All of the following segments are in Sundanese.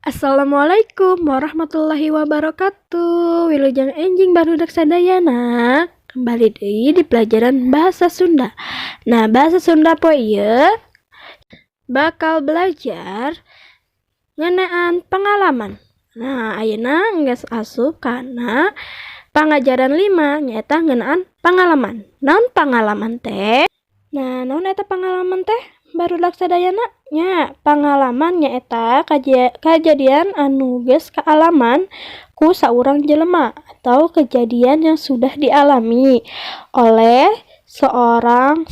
Assalamualaikum warahmatullahi wabarakatuh. Wilujeng enjing, barudak sadayana. Kembali deui di pelajaran bahasa Sunda. Nah, bahasa Sunda poe ieu bakal belajar ngeunaan pengalaman. Nah, ayeuna geus asup kana pangajaran 5, nyaeta ngeunaan pengalaman. Naon pengalaman teh? Nah, naon eta pengalaman teh, barudak sadayana? Nya, pangalaman nyaeta kajadian anu geus kaalaman ku saurang jelema atau kejadian yang sudah dialami oleh seseorang.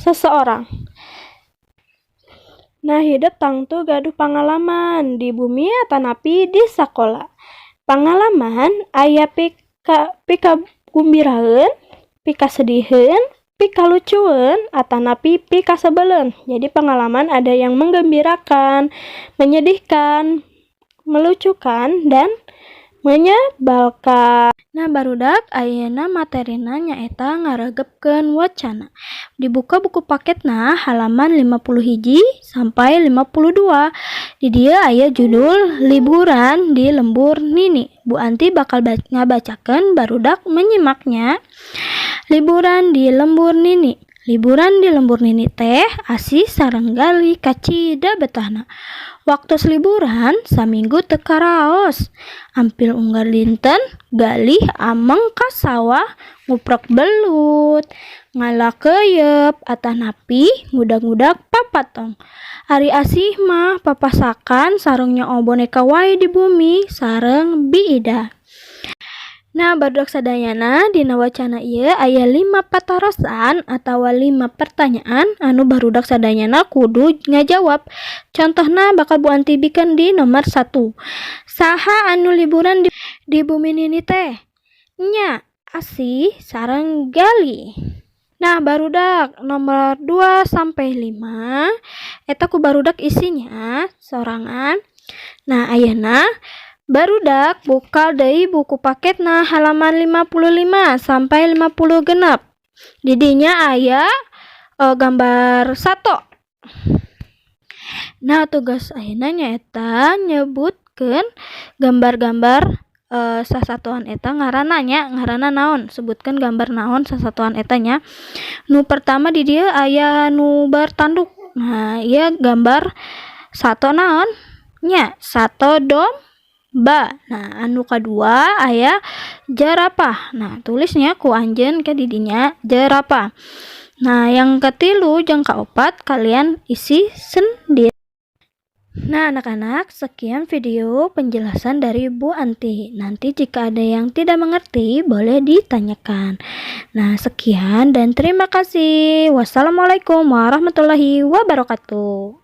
Nah, hidep tangtu gaduh pangalaman di bumi atanapi di sakola. Pangalaman aya pikagumbiraeun, pikasediheun, pikalucueun, atanapi pikasebeleun. Jadi pengalaman ada yang menggembirakan, menyedihkan, melucukan, dan menyebalkan. Nah, barudak, ayeuna materina nyaeta ngaregepkeun wacana. Dibuka buku paketna halaman 51 sampai 52. Di dieu aya judul Liburan di Lembur Nini. Bu Anti bakal ngabacakeun, barudak menyimaknya. Liburan di Lembur Nini. Liburan di lembur Nini teh Asih sareng Galih kacida betahna. Waktos liburan saminggu teu karaos. Ampil unggal dinten Galih ameng ka sawah nguprek belut, ngala keuyeup, atanapi ngudag-ngudag papatong. Ari Asih mah papasakan sareng nyoo boneka wae di bumi sareng Bi Ida. Nah, barudak sadayana, dina wacana ieu aya 5 patarosan atawa 5 pertanyaan anu barudak sadayana kudu ngajawab. Contohna bakal Bu Anti bikeun di nomor 1. Saha anu liburan di bumi Nini teh? Nya, Asih sareng Galih. Nah, barudak, nomor 2 sampai 5 eta ku barudak isinya sorangan. Nah, ayeuna barudak buka deui buku paketna halaman 55 sampai 56. Di dinya aya gambar sato. Nah, tugas ayeuna nyaeta nyebutkeun gambar-gambar sasatoan eta ngaranna nya, ngaranna naon, sebutkeun gambar naon sasatoan eta nya. Nu pertama di dieu aya nu bertanduk. Nah, ieu gambar sato naon? Nya, sato domba. Nah, anu kadua aya jerapah. Nah, tulisnya ku anjeun ke di dinya jerapah. Nah, yang katilu jeung kaopat kalian isi sendiri. Nah, anak-anak, sekian video penjelasan dari Bu Anti. Nanti jika ada yang tidak mengerti, boleh ditanyakan. Nah, sekian dan terima kasih. Wassalamualaikum warahmatullahi wabarakatuh.